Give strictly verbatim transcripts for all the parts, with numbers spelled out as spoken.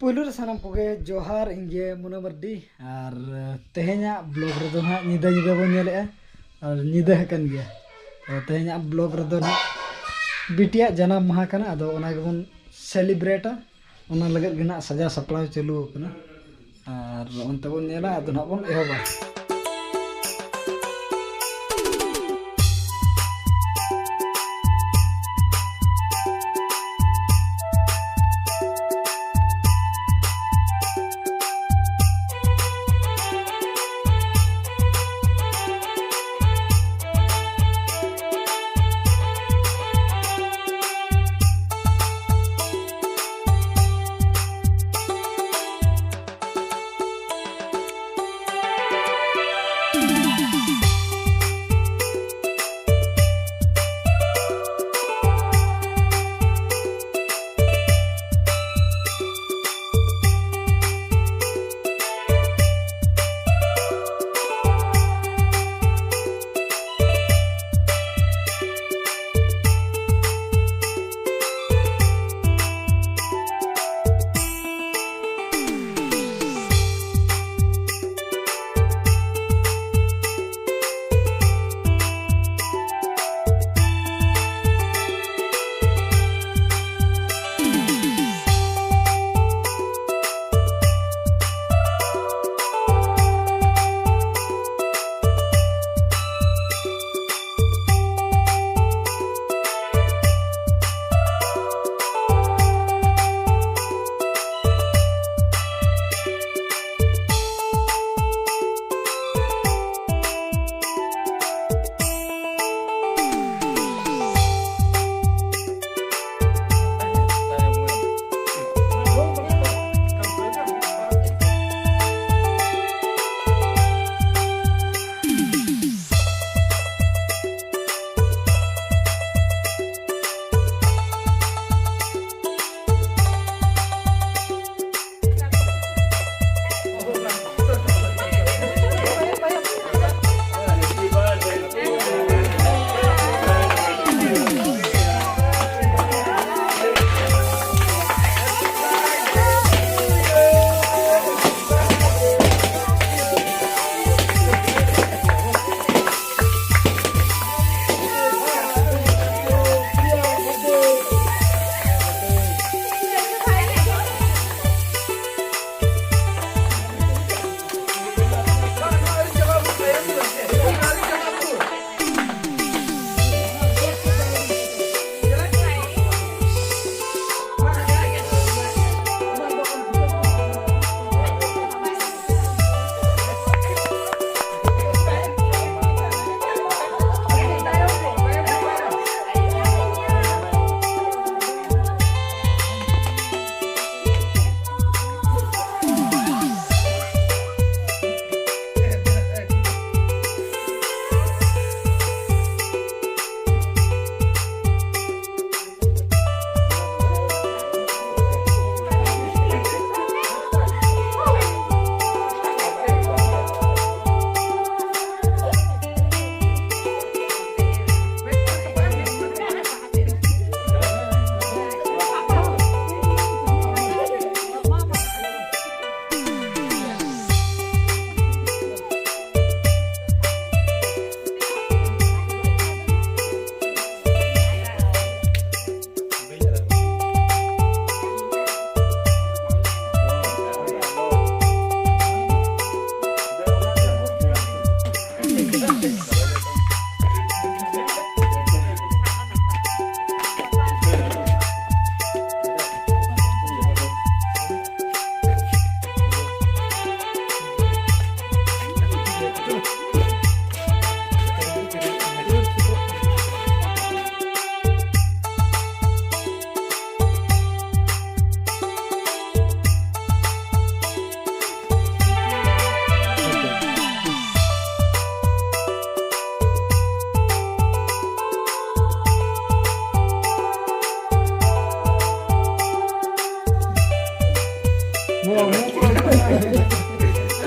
ᱯᱩᱭᱞᱩ ᱨᱮ ᱥᱟᱱᱟᱢ ᱠᱚᱜᱮ ᱡᱚᱦᱟᱨ, ᱤᱧ ᱜᱮ ᱢᱩᱱᱟ ᱢᱟᱨᱰᱤ᱾ ᱟᱨ ᱛᱮᱦᱮᱧᱟᱜ ᱵᱞᱚᱜ ᱨᱮᱫᱚ ᱱᱟᱦᱟᱜ ᱧᱤᱫᱟᱹ ᱧᱤᱫᱟᱹ ᱵᱚᱱ ᱧᱮᱞᱮᱜᱼᱟ, ᱟᱨ ᱧᱤᱫᱟᱹ ᱟᱠᱟᱱ ᱜᱮᱭᱟ᱾ ᱛᱚ ᱛᱮᱦᱮᱧᱟᱜ ᱵᱞᱚᱜ ᱨᱮᱫᱚ ᱱᱟᱦᱟᱜ ᱵᱤᱴᱤᱭᱟᱜ ᱡᱟᱱᱟᱢ ᱢᱟᱦᱟ ᱠᱟᱱᱟ, ᱟᱫᱚ ᱚᱱᱟ ᱜᱮᱵᱚᱱ ᱥᱮᱞᱤᱵᱨᱮᱴᱟ᱾ ᱚᱱᱟ ᱞᱟᱹᱜᱤᱫ ᱜᱮ ᱱᱟᱦᱟᱜ ᱥᱟᱡᱟᱣ ᱥᱟᱯᱲᱟᱣ ᱪᱟᱹᱞᱩ ᱟᱠᱟᱱᱟ, ᱟᱨ ᱚᱱᱛᱮ ᱵᱚᱱ ᱧᱮᱞᱟ, ᱟᱫᱚ ᱱᱟᱦᱟᱜ ᱵᱚᱱ ᱮᱦᱚᱵᱟ᱾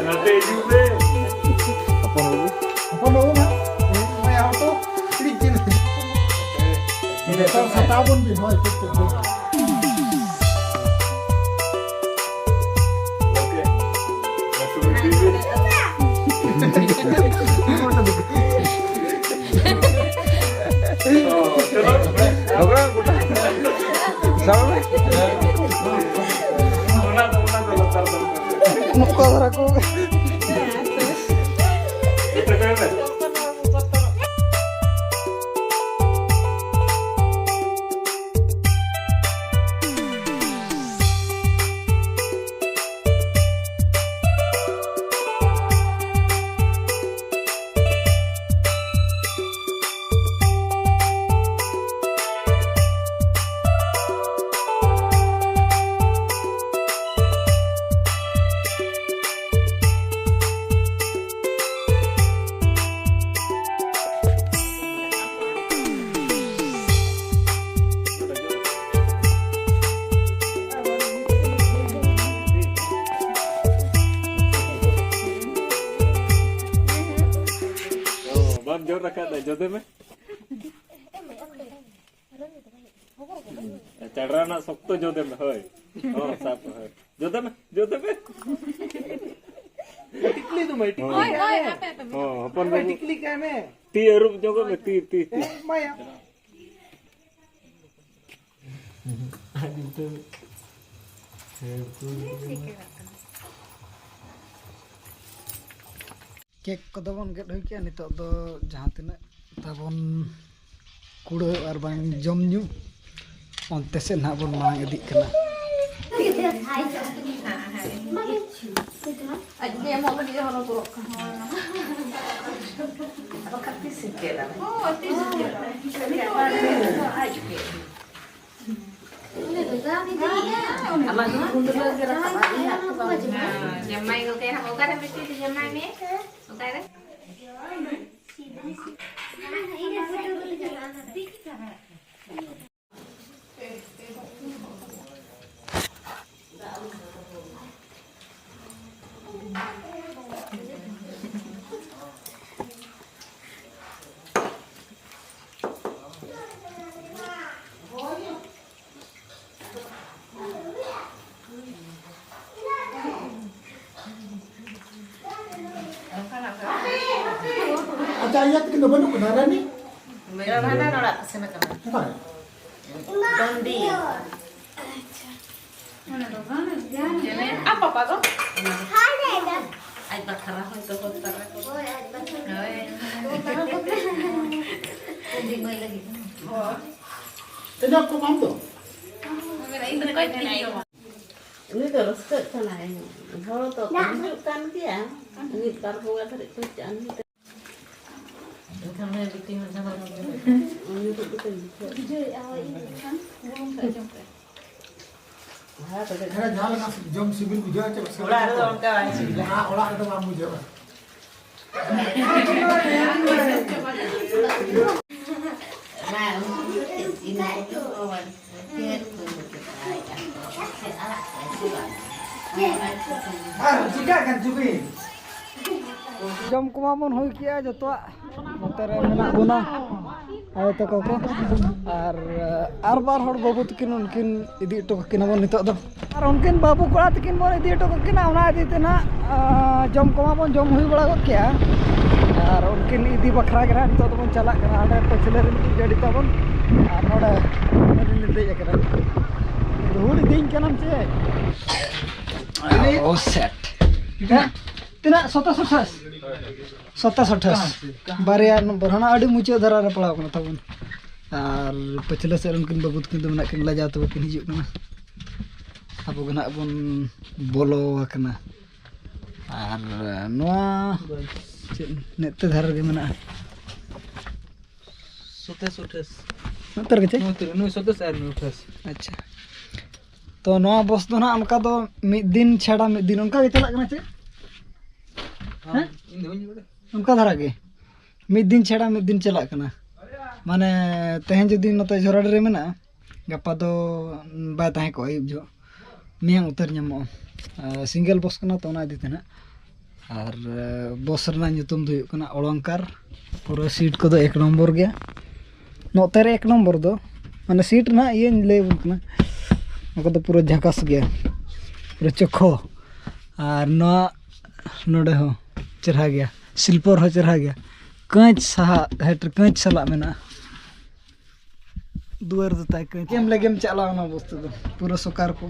ᱱᱚᱛᱮ ᱦᱤᱡᱩᱜ ᱯᱮ᱾ ᱦᱚᱯᱚᱱ ᱵᱟᱹᱵᱩ᱾ ᱦᱚᱯᱚᱱ ᱵᱟᱹᱵᱩ ᱱᱟᱜ᱾ ᱱᱚᱜᱼᱚᱭ ᱟᱦᱚ ᱛᱚ ᱠᱩᱲᱤ ᱪᱮᱫ? ᱱᱤᱛᱚᱜ ᱥᱟᱛᱟᱣ ᱵᱚᱱ ᱵᱤᱱ, ᱦᱳᱭ, ᱴᱷᱤᱠ, ᱴᱷᱤᱠ, ᱴᱷᱤᱠ᱾ ᱜᱚᱢᱠᱮ, ᱢᱟᱥᱮ ᱵᱚᱱ ᱤᱫᱤ ᱵᱤᱱ᱾ ᱚ, ᱪᱚᱞᱚ᱾ ᱥᱟᱵ ᱢᱮ᱾ ᱚᱱᱟ ᱫᱚ, ᱚᱱᱟ ᱫᱚ ᱞᱟᱛᱟᱨ ᱫᱚ᱾ ᱱᱚᱝᱠᱟ ᱫᱷᱟᱨᱟ ᱠᱚ᱾ ᱵᱟᱢ ᱡᱚᱨ ᱨᱟᱠᱟᱵ ᱫᱟ, ᱡᱚᱫᱮ ᱢᱮ᱾ ᱪᱟᱰᱨᱟ ᱨᱮᱱᱟᱜ ᱥᱚᱠᱛᱚ ᱡᱚᱫᱮ ᱢᱮ, ᱦᱳᱭ᱾ ᱦᱚᱸ, ᱥᱟᱵ, ᱦᱳᱭ᱾ ᱡᱚᱫᱮ ᱢᱮ, ᱡᱚᱫᱮ ᱢᱮ᱾ ᱴᱤᱠᱞᱤ ᱫᱚ ᱢᱟᱹᱭ, ᱴᱤᱠᱞᱤ ᱦᱳᱭ, ᱠᱟᱭ ᱦᱳᱭ, ᱢᱮ᱾ ᱦᱟᱯᱮ, ᱦᱟᱯᱮ᱾ ᱦᱚᱸ, ᱦᱚᱯᱚᱱ ᱢᱟᱹᱭ, ᱵᱟᱹᱵᱩ᱾ ᱴᱤᱠᱞᱤ ᱠᱟᱭ ᱢᱮ᱾ ᱛᱤ ᱟᱹᱨᱩᱵ ᱡᱚᱝ ᱢᱮ, ᱛᱤ, ᱛᱤ, ᱛᱤ᱾ ᱦᱮᱸ, ᱢᱟᱭᱟ᱾ ᱟᱨ ᱱᱤᱛᱚᱜ ᱠᱮᱠ ᱠᱚᱫᱚ ᱵᱚᱱ ᱜᱮᱫ ᱦᱩᱭ ᱠᱮᱜᱼᱟ᱾ ᱱᱤᱛᱚᱜ ᱫᱚ ᱡᱟᱦᱟᱸ ᱛᱤᱱᱟᱹᱜ ᱛᱟᱵᱚᱱ ᱠᱩᱲᱟᱹ ᱟᱨ ᱵᱟᱝ ᱡᱚᱢ ᱧᱩ, ᱚᱱᱛᱮ ᱥᱮᱫ ᱱᱟᱦᱟᱜ ᱵᱚᱱ ᱢᱟᱲᱟᱝ ᱤᱫᱤᱜ ᱠᱟᱱᱟ᱾ ᱟᱡ ᱜᱮ ᱮᱢᱚᱜ ᱞᱟᱹᱜᱤᱫ ᱮ ᱦᱚᱨᱚᱵᱚᱨᱚᱜ ᱠᱟᱱᱟ᱾ ᱵᱟᱠᱷᱟᱱ ᱛᱤᱥ ᱮ ᱪᱮᱫᱟ? ᱦᱚᱸ, ᱛᱤᱥ ᱮ ᱪᱮᱫᱟ? ᱟᱢᱟᱜ ᱫᱚ ᱠᱩᱸᱫᱽᱨᱟᱹ ᱜᱮ ᱨᱟᱠᱟᱵᱼᱟ, ᱤᱧᱟᱹᱜ ᱫᱚ ᱵᱟᱝ᱾ ᱦᱮᱸ, ᱡᱟᱢᱟᱭ ᱜᱚᱜᱚ ᱦᱟᱸᱜ ᱚᱠᱟᱨᱮ ᱵᱤᱴᱤ ᱫᱚ ᱡᱟᱢᱟᱭ ᱢᱮ? ᱚᱠᱟᱨᱮ? ᱤᱭᱟᱹ ᱛᱟᱹᱠᱤᱱ ᱫᱚ ᱵᱟᱹᱱᱩᱜ ᱠᱤᱱᱟ, ᱨᱟᱱᱤ? ᱨᱟᱱᱟ ᱚᱲᱟᱜ ᱠᱚ ᱥᱮᱱ ᱟᱠᱟᱱᱟ᱾ ᱚᱠᱟᱨᱮ? ᱰᱚᱱᱰᱤ᱾ ᱟᱨ ᱯᱟᱯᱟ ᱫᱚ? ᱟᱡ ᱵᱟᱠᱷᱨᱟ ᱦᱚᱸ ᱫᱚᱦᱚ ᱛᱟᱨᱟ ᱠᱚ᱾ ᱦᱳᱭ, ᱟᱡ ᱵᱟᱠᱷᱨᱟ᱾ ᱦᱳᱭ᱾ ᱩᱱᱤ ᱢᱟᱹᱭ ᱞᱟᱹᱜᱤᱫ᱾ ᱛᱤᱱᱟᱹᱜ ᱠᱚ ᱟᱢ ᱫᱚ? ᱤᱧ ᱫᱚ ᱚᱠᱚᱭ ᱴᱷᱤᱠ ᱜᱮᱭᱟ᱾ ᱩᱱᱤ ᱫᱚ ᱨᱟᱹᱥᱠᱟᱹᱜ ᱠᱟᱱᱟᱭ᱾ ᱦᱚᱲ ᱫᱚ ᱦᱤᱡᱩᱜ ᱠᱟᱱ ᱜᱮᱭᱟ᱾ ᱢᱤᱫ ᱵᱟᱨ ᱵᱚᱸᱜᱟ ᱫᱷᱟᱹᱨᱤᱡ ᱠᱚ ᱦᱤᱡᱩᱜᱼᱟ᱾ ᱩᱱᱤ ᱫᱚ ᱮᱱᱠᱷᱟᱱ ᱩᱱᱤ ᱵᱤᱴᱤ ᱦᱚᱸ ᱡᱟᱦᱟᱸ ᱩᱱᱤ ᱫᱚ ᱵᱩᱡᱷᱟᱹᱣᱮᱫᱼᱟ, ᱦᱳᱭ, ᱤᱧ ᱮᱱᱠᱷᱟᱱ ᱵᱩᱞᱩᱝ ᱠᱚ ᱡᱚᱢ ᱠᱮᱫ᱾ ᱦᱮᱸ, ᱡᱟᱦᱟᱸ ᱞᱮᱠᱟ ᱡᱚᱢ ᱥᱤᱵᱤᱞ ᱵᱩᱡᱷᱟᱹᱜᱼᱟ, ᱪᱮᱫ ᱥᱤᱵᱤᱞ ᱚᱲᱟᱜ ᱨᱮᱫᱚ ᱵᱩᱡᱷᱟᱹᱜᱼᱟ? ᱚᱱᱠᱟ ᱵᱟᱭ ᱥᱤᱵᱤᱞᱟ᱾ ᱚᱱᱟ ᱚᱲᱟᱜ ᱨᱮᱫᱚ ᱵᱟᱝ ᱵᱩᱡᱷᱟᱹᱜᱼᱟ᱾ ᱵᱟᱝ, ᱩᱱᱠᱩ ᱫᱚ ᱪᱮᱫ ᱡᱤᱞ ᱠᱚ ᱡᱚᱢᱟ? ᱪᱮᱫ ᱠᱚ ᱡᱚᱢᱟ? ᱪᱮᱫ ᱟᱲᱟᱜ ᱠᱚ ᱥᱮ ᱵᱟᱝ? ᱟᱨ ᱪᱤᱠᱟᱹᱜ ᱠᱟᱱ ᱪᱩᱯᱤ? ᱡᱚᱢ ᱠᱚᱢᱟ ᱵᱚᱱ ᱦᱩᱭ ᱠᱮᱜᱼᱟ ᱡᱚᱛᱚᱣᱟᱜ᱾ ᱱᱚᱛᱮ ᱨᱮ ᱢᱮᱱᱟᱜ ᱵᱚᱱᱟ ᱟᱭᱳ ᱛᱟᱠᱚ ᱠᱚ, ᱟᱨ ᱟᱨ ᱵᱟᱨ ᱦᱚᱲ ᱵᱟᱹᱵᱩ ᱛᱟᱹᱠᱤᱱ, ᱩᱱᱠᱤᱱ ᱤᱫᱤ ᱦᱚᱴᱚ ᱠᱟᱹᱠᱤᱱᱟ ᱵᱚᱱ ᱱᱤᱛᱚᱜ ᱫᱚ᱾ ᱟᱨ ᱩᱱᱠᱤᱱ ᱵᱟᱹᱵᱩ ᱠᱚᱲᱟ ᱛᱟᱹᱠᱤᱱ ᱵᱚᱱ ᱤᱫᱤ ᱦᱚᱴᱚ ᱠᱟᱹᱠᱤᱱᱟ, ᱚᱱᱟ ᱤᱫᱤ ᱛᱮ ᱱᱟᱜ, ᱟᱸ, ᱡᱚᱢ ᱠᱚᱢᱟ ᱵᱚᱱ ᱡᱚᱢ ᱦᱩᱭ ᱵᱟᱲᱟ ᱜᱚᱫ ᱠᱮᱜᱼᱟ᱾ ᱟᱨ ᱩᱱᱠᱤᱱ ᱤᱫᱤ ᱵᱟᱠᱷᱨᱟ ᱜᱮ ᱱᱟᱜ ᱱᱤᱛᱚᱜ ᱫᱚᱵᱚᱱ ᱪᱟᱞᱟᱜ ᱠᱟᱱᱟ᱾ ᱦᱟᱸᱰᱮ ᱯᱟᱹᱪᱷᱞᱟᱹ ᱨᱮ ᱢᱤᱫᱴᱤᱡ ᱜᱟᱹᱰᱤ ᱛᱟᱵᱚᱱ, ᱟᱨ ᱱᱚᱰᱮ ᱜᱟᱹᱰᱤ ᱞᱮ ᱫᱮᱡ ᱟᱠᱟᱱᱟ᱾ ᱫᱩᱦᱩᱲ ᱤᱫᱤᱧ ᱠᱟᱱᱟᱢ ᱪᱮ? ᱳ ᱥᱮᱴ᱾ ᱛᱤᱱᱟᱹᱜ? ᱛᱤᱱᱟᱹᱜ? ᱥᱚᱛᱟᱥ ᱟᱴᱷᱟᱥ? ᱥᱚᱛᱟᱥ ᱟᱴᱷᱟᱥ᱾ ᱵᱟᱨᱭᱟ ᱱᱚᱢᱵᱚᱨ, ᱦᱟᱱᱟ ᱟᱹᱰᱤ ᱢᱩᱪᱟᱹᱫ ᱫᱷᱟᱨᱟ ᱨᱮ ᱯᱟᱲᱟᱣ ᱠᱟᱱᱟ ᱛᱟᱵᱚᱱ᱾ ᱟᱨ ᱯᱟᱹᱪᱷᱞᱟᱹ ᱥᱮᱫ ᱨᱮ ᱩᱱᱠᱤᱱ ᱵᱟᱹᱵᱩ ᱛᱟᱹᱠᱤᱱ ᱫᱚ ᱢᱮᱱᱟᱜ ᱠᱤᱱ, ᱞᱟᱡᱟᱣ ᱛᱮ ᱵᱟᱹᱠᱤᱱ ᱦᱤᱡᱩᱜ ᱠᱟᱱᱟ᱾ ᱟᱵᱚ ᱜᱮ ᱱᱟᱦᱟᱜ ᱵᱚᱱ ᱵᱚᱞᱚ ᱟᱠᱟᱱᱟ᱾ ᱟᱨ ᱱᱚᱣᱟ ᱪᱮᱫ ᱱᱮᱛᱮ ᱫᱷᱟᱨᱮ ᱨᱮᱜᱮ ᱢᱮᱱᱟᱜᱼᱟ? ᱥᱚᱛᱟᱥ ᱟᱴᱷᱟᱥ᱾ ᱱᱚᱛᱮ ᱨᱮᱜᱮ ᱪᱮ? ᱱᱚᱛᱮ ᱨᱮ, ᱱᱩᱭ ᱥᱚᱛᱟᱥ ᱟᱨ ᱱᱩᱭ ᱟᱴᱷᱟᱥ᱾ ᱟᱪᱪᱷᱟ᱾ ᱛᱚ ᱱᱚᱣᱟ ᱵᱚᱥ ᱫᱚ ᱱᱟᱦᱟᱜ ᱚᱱᱠᱟ ᱫᱚ ᱢᱤᱫ ᱫᱤᱱ ᱪᱷᱟᱰᱟ ᱢᱤᱫ ᱫᱤᱱ ᱚᱱᱠᱟ ᱜᱮ ᱪᱟᱞᱟᱜ ᱠᱟᱱᱟ ᱪᱮ? ᱦᱮᱸ? ᱤᱧ ᱫᱚ ᱵᱟᱹᱧ ᱵᱟᱲᱟᱭᱟ᱾ ᱚᱱᱠᱟ ᱫᱷᱟᱨᱟ ᱜᱮ᱾ ᱢᱤᱫ ᱫᱤᱱ ᱪᱷᱟᱰᱟ ᱢᱤᱫ ᱫᱤᱱ ᱪᱟᱞᱟᱜ ᱠᱟᱱᱟ᱾ ᱢᱟᱱᱮ ᱛᱮᱦᱮᱧ ᱡᱩᱫᱤ ᱱᱚᱛᱮ ᱡᱷᱚᱨᱟᱰᱤ ᱨᱮ ᱢᱮᱱᱟᱜᱼᱟ, ᱜᱟᱯᱟ ᱫᱚ ᱵᱟᱭ ᱛᱟᱦᱮᱸ ᱠᱚᱜᱼᱟ ᱟᱹᱭᱩᱵ ᱡᱚᱦᱚᱜ᱾ ᱢᱮᱭᱟᱝ ᱩᱛᱟᱹᱨ ᱧᱟᱢᱚᱜᱼᱟ᱾ ᱟᱨ ᱥᱤᱝᱜᱮᱞ ᱵᱚᱥ ᱠᱟᱱᱟ ᱛᱚ, ᱚᱱᱟ ᱤᱫᱤ ᱛᱮ ᱱᱟᱦᱟᱜ᱾ ᱟᱨ, ᱮ, ᱵᱚᱥ ᱨᱮᱱᱟᱜ ᱧᱩᱛᱩᱢ ᱫᱚ ᱦᱩᱭᱩᱜ ᱠᱟᱱᱟ ᱚᱞᱚᱝᱠᱟᱨ᱾ ᱯᱩᱨᱟᱹ ᱥᱤᱴ ᱠᱚᱫᱚ ᱮᱠ ᱱᱚᱢᱵᱚᱨ ᱜᱮᱭᱟ᱾ ᱱᱚᱛᱮ ᱨᱮ ᱮᱠ ᱱᱚᱢᱵᱚᱨ ᱫᱚ, ᱢᱟᱱᱮ ᱥᱤᱴ ᱨᱮᱱᱟᱜ ᱤᱭᱟᱹᱧ ᱞᱟᱹᱭ ᱟᱵᱚᱱ ᱠᱟᱱᱟ, ᱱᱚᱣᱟ ᱠᱚᱫᱚ ᱯᱩᱨᱟᱹ ᱡᱷᱟᱠᱟᱥ ᱜᱮᱭᱟ, ᱯᱩᱨᱟᱹ ᱪᱚᱠᱷᱚ᱾ ᱟᱨ ᱱᱚᱣᱟ ᱱᱚᱰᱮ ᱦᱚᱸ ᱪᱮᱨᱦᱟ ᱜᱮᱭᱟ, ᱥᱤᱞᱯᱚᱨ ᱦᱚᱸ ᱪᱮᱨᱦᱟ ᱜᱮᱭᱟ᱾ ᱠᱟᱹᱪ ᱥᱟᱦᱟ ᱦᱮᱴ ᱠᱟᱹᱪ ᱥᱟᱞᱟᱜ ᱢᱮᱱᱟᱜᱼᱟ᱾ ᱫᱩᱣᱟᱹᱨ ᱫᱚ ᱛᱟᱭ ᱠᱟᱹᱪ᱾ ᱮᱢ ᱞᱟᱹᱜᱤᱫ ᱮᱢ ᱪᱟᱞᱟᱣ ᱮᱱᱟ ᱵᱚᱥᱛᱩ ᱫᱚ ᱯᱩᱨᱟᱹ ᱥᱚᱠᱟᱨ ᱠᱚ᱾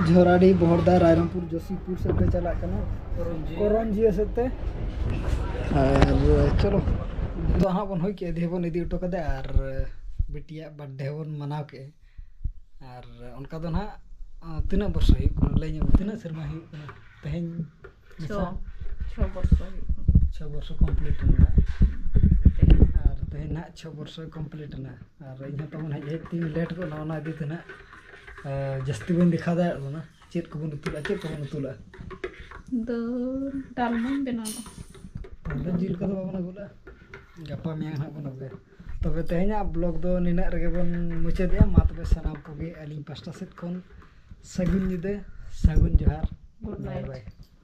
ᱡᱷᱚᱨᱟᱰᱤ, ᱵᱚᱦᱚᱲᱫᱟ, ᱨᱟᱭᱨᱚᱝᱯᱩᱨ, ᱡᱳᱥᱤᱯᱩᱨ ᱥᱮᱫ ᱛᱮ ᱪᱟᱞᱟᱜ ᱠᱟᱱᱟ᱾ ᱠᱚᱨᱚᱱᱡᱤᱭᱟᱹ ᱥᱮᱫ ᱛᱮ᱾ ᱟᱨ ᱪᱚᱞᱚ, ᱫᱚ ᱦᱟᱸᱜ ᱵᱚᱱ ᱦᱩᱭ ᱠᱮᱫ, ᱫᱤᱭᱮ ᱵᱚᱱ ᱤᱫᱤ ᱦᱚᱴᱚ ᱠᱟᱫᱟ᱾ ᱟᱨ ᱵᱤᱴᱤᱭᱟᱜ ᱵᱟᱨᱛᱷᱰᱮ ᱵᱚᱱ ᱢᱟᱱᱟᱣ ᱠᱮᱫᱼᱟ᱾ ᱟᱨ ᱚᱱᱠᱟ ᱫᱚ ᱱᱟᱦᱟᱜ, ᱛᱤᱱᱟᱹᱜ ᱵᱚᱨᱥᱚ ᱦᱩᱭᱩᱜ ᱠᱟᱱᱟ? ᱞᱟᱹᱭ ᱧᱚᱜ ᱢᱮ, ᱛᱤᱱᱟᱹᱜ ᱥᱮᱨᱢᱟ ᱦᱩᱭᱩᱜ ᱠᱟᱱᱟ ᱛᱮᱦᱮᱧ? ᱪᱷᱚ᱾ ᱪᱷᱚ ᱵᱚᱨᱥᱚ ᱦᱩᱭᱩᱜ ᱠᱟᱱᱟ᱾ ᱪᱷᱚ ᱵᱚᱨᱥᱚ ᱠᱚᱢᱯᱞᱤᱴ ᱮᱱᱟ᱾ ᱟᱨ ᱛᱮᱦᱮᱧ ᱱᱟᱦᱟᱜ ᱪᱷᱚ ᱵᱚᱨᱥᱚ ᱠᱚᱢᱯᱞᱤᱴ ᱮᱱᱟ᱾ ᱟᱨ ᱤᱧ ᱦᱚᱸ ᱛᱟᱵᱚᱱ ᱦᱮᱡ ᱦᱮᱡ ᱛᱤᱧ ᱞᱮᱴ ᱜᱚᱫ ᱮᱱᱟ, ᱚᱱᱟ ᱤᱫᱤ ᱛᱮ ᱱᱟᱦᱟᱜ, ᱮ, ᱡᱟᱹᱥᱛᱤ ᱵᱟᱹᱧ ᱫᱮᱠᱷᱟᱣ ᱫᱟᱲᱮᱭᱟᱜ ᱠᱟᱱᱟ᱾ ᱪᱮᱫ ᱠᱚᱵᱚᱱ ᱩᱛᱩ ᱞᱮᱫᱼᱟ, ᱪᱮᱫ ᱠᱚᱵᱚᱱ ᱩᱛᱩ ᱞᱮᱫᱼᱟ? ᱫᱟᱹᱞ, ᱰᱟᱞᱢᱟᱧ ᱵᱮᱱᱟᱣ ᱞᱮᱫᱼᱟ᱾ ᱛᱟᱦᱞᱮ ᱡᱤᱞ ᱠᱚᱫᱚ ᱵᱟᱵᱚᱱ ᱟᱹᱜᱩ ᱞᱮᱫᱼᱟ, ᱜᱟᱯᱟ ᱢᱮᱭᱟᱝ ᱱᱟᱦᱟᱜ ᱵᱚᱱ ᱟᱹᱜᱩᱭᱟ᱾ ᱛᱚᱵᱮ ᱛᱮᱦᱮᱧᱟᱜ ᱵᱞᱚᱜ ᱫᱚ ᱱᱤᱱᱟᱹᱜ ᱨᱮᱜᱮ ᱵᱚᱱ ᱢᱩᱪᱟᱹᱫᱮᱜᱼᱟ᱾ ᱢᱟ ᱛᱚᱵᱮ ᱥᱟᱱᱟᱢ ᱠᱚᱜᱮ ᱟᱹᱞᱤᱧ ᱯᱟᱥᱴᱟ ᱥᱮᱫ ᱠᱷᱚᱱ ᱥᱟᱹᱜᱩᱱ ᱧᱤᱫᱟᱹ, ᱥᱟᱹᱜᱩᱱ ᱡᱚᱦᱟᱨ᱾